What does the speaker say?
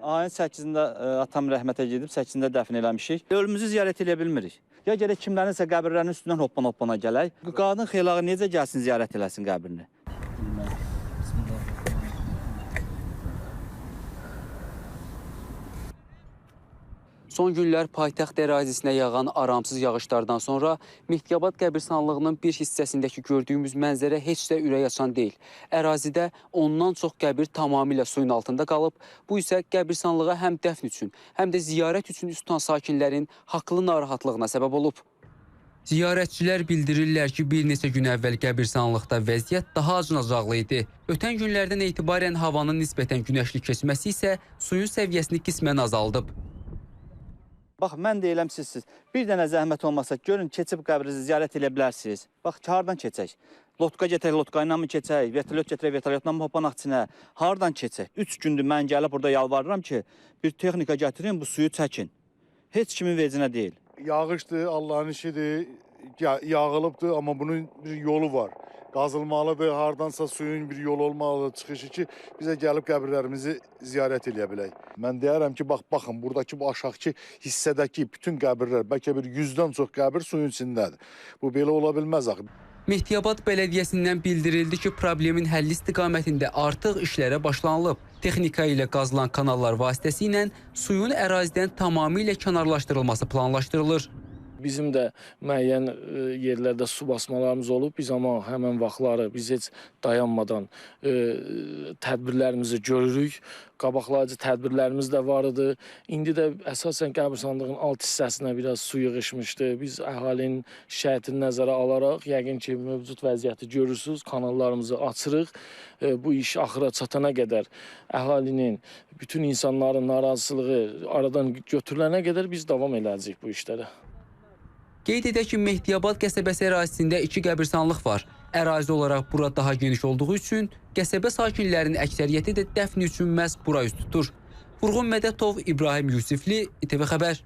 Ayın 8-də atam rəhmətə gedib, 8-də dəfn eləmişik. Ölümümüzü ziyarət eləyə bilmirik. Ya gərək kimlərinsə qəbirlərinin üstündən hoppana-hoppana gələk. Qadın xeylağı necə gəlsin ziyarət eləsin qəbrini? Son günlər paytaxt ərazisinə yağan aramsız yağışlardan sonra Mehdiyabad qəbirstanlığının bir hissəsindəki gördüyümüz mənzərə heç də ürək açan deyil. Ərazidə ondan çox qəbir tamamilə suyun altında qalıb. Bu isə qəbirstanlığa həm dəfn üçün, həm də ziyarət üçün üz tutan sakinlərin haqlı narahatlığına səbəb olub. Ziyarətçilər bildirirlər ki, bir neçə gün əvvəl qəbirstanlıqda vəziyyət daha acınacaqlı idi. Ötən günlərdən etibarən havanın nisbətən günəşli keçməsi isə suyun səviyyəsini qismən azaldıb. Bax, mən deyirəm sizsiz. Bir dənə zəhmət olmasa, görün, keçib qəbrinizi ziyarət eləyə bilərsiniz. Bax, hardan keçək? Lotka getirək, lotka ilə mı keçək? Vertolyot getirək, vertolyotla mı hopanaq içinə? Hardan keçək? 3 gündür mən gəlib burada yalvarıram ki, bir texnika gətirin, bu suyu çəkin. Heç kimin vecinə deyil. Yağışdır, Allahın işidir, yağılıbdır, amma bunun bir yolu var. Qazılmalıdır, hardansa suyun bir yolu olmalıdır, çıxışı ki, bizə gəlib qəbirlərimizi ziyarət eləyə bilək. Mən deyərəm ki, bax, baxın, buradakı bu aşağıki hissədəki bütün qəbirlər, bəlkə bir 100-dən çox qəbir suyun içindədir. Bu belə ola bilməz axı. Mehdiyabad Bələdiyyəsindən bildirildi ki, problemin həlli istiqamətində artıq işlərə başlanılıb. Texnika ilə qazılan kanallar vasitəsilə suyun ərazidən tamamilə kənarlaşdırılması planlaşdırılır. Bizim də müəyyən yerlərdə su basmalarımız olub. Biz amma həmən vaxtları biz heç dayanmadan tədbirlərimizi görürük. Qabaqlayıcı tədbirlərimiz də var idi. İndi də əsasən qəbirstanlığın alt hissəsinə biraz su yığışmışdı. Biz əhalinin şikayətini nəzərə alaraq, yəqin ki, mövcud vəziyyəti görürsünüz, kanallarımızı açırıq. Bu iş axıra çatana qədər əhalinin, bütün insanların narazılığı aradan götürülənə qədər biz davam eləyəcəyik bu işlərə. Qeyd edək ki, Mehdiyabad qəsəbəsi ərazisində 2 qəbirstanlıq var. Ərazi olaraq bura daha geniş olduğu üçün qəsəbə sakinlərinin əksəriyyəti də dəfn üçün məhz bura üz tutur. Vurğun Mədətov, İbrahim Yusifli, İTV Xəbər.